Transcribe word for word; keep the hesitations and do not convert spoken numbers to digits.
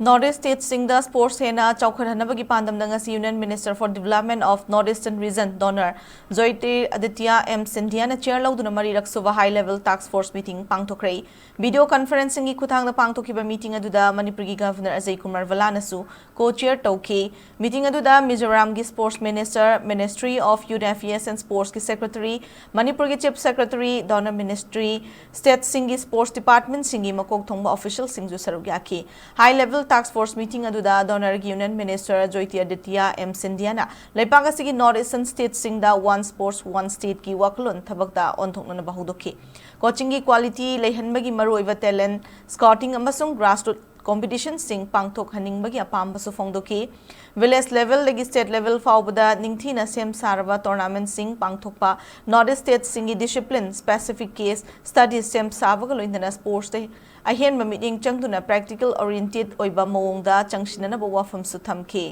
North East statesꯁꯤꯡꯗ sports ꯍꯦꯟꯅ ꯆꯥꯎꯈꯠꯍꯟꯅꯕꯒꯤ ꯄꯥꯟꯗꯝꯗ ꯉꯁꯤ Union Minister for Development of North Eastern Region, Donor Jyotiraditya M Scindiaꯅ chair ꯂꯧꯗꯨꯅ ꯃꯔꯤꯔꯛ ꯁꯨꯕ high level task force meeting ꯄꯥꯡꯊꯣꯛꯈ꯭ꯔꯦ꯫ Video conferencingꯒꯤ ꯈꯨꯠꯊꯥꯡꯗ ꯄꯥꯡꯊꯣꯛꯈꯤꯕ meeting ꯑꯗꯨꯗ ꯃꯅꯤꯄꯨꯔꯒꯤ Governor ꯑꯖꯌ ꯀꯨꯃꯥꯔ ꯚꯜꯂꯥꯅꯁꯨ co-chair ꯇꯧꯈꯤ꯫ Meeting ꯑꯗꯨꯗ ꯃꯤꯖꯣꯔꯥꯝꯒꯤ sports minister, Ministry of Youth Affairs and Sportsꯀꯤ secretary, ꯃꯅꯤꯄꯨꯔꯒꯤ chief secretary, donor ministry, stateꯁꯤꯡꯒꯤ sports departmentꯁꯤꯡꯒꯤ ꯃꯀꯣꯛ ꯊꯣꯡꯕ officialꯁꯤꯡꯁꯨ ꯁꯔꯨꯛ ꯌꯥꯈꯤ꯫ High level task force meeting ꯑꯗꯨꯗ donorꯒꯤ Union Minister Jyotiraditya M Scindiaꯅ ꯂꯩꯕꯥꯛ ꯑꯁꯤꯒꯤ North Eastern statesꯁꯤꯡꯗ One Sports One Stateꯀꯤ ꯋꯥꯈꯜꯂꯣꯟ ꯊꯕꯛꯇ ꯑꯣꯟꯊꯣꯛꯅꯅꯕ ꯍꯧꯗꯣꯛꯈꯤ꯫ Coachingꯒꯤ quality ꯂꯩꯍꯟꯕꯒꯤ ꯃꯔꯨꯑꯣꯏꯕ talent scouting ꯑꯃꯁꯨꯡ grassroots competitionꯁꯤꯡ ꯄꯥꯡꯊꯣꯛꯍꯟꯅꯤꯡꯕꯒꯤ ꯑꯄꯥꯝꯕꯁꯨ ꯐꯣꯡꯗꯣꯛꯈꯤ꯫ Village levelꯗꯒꯤ state level ꯐꯥꯎꯕꯗ ꯅꯤꯡꯊꯤꯅ ꯁꯦꯝ ꯁꯥꯔꯕ tournamentꯁꯤꯡ ꯄꯥꯡꯊꯣꯛꯄ, North East statesꯁꯤꯡꯒꯤ discipline specific case studies ꯁꯦꯝ ꯁꯥꯕꯒ ꯂꯣꯏꯅꯅ sportsꯇ ꯑꯍꯦꯟꯕ ꯃꯤꯠꯌꯦꯡ ꯆꯪꯗꯨꯅ practical oriented ꯑꯣꯏꯕ ꯃꯑꯣꯡꯗ ꯆꯪꯁꯤꯟꯅꯅꯕ ꯋꯥꯐꯝꯁꯨ ꯊꯝꯈꯤ꯫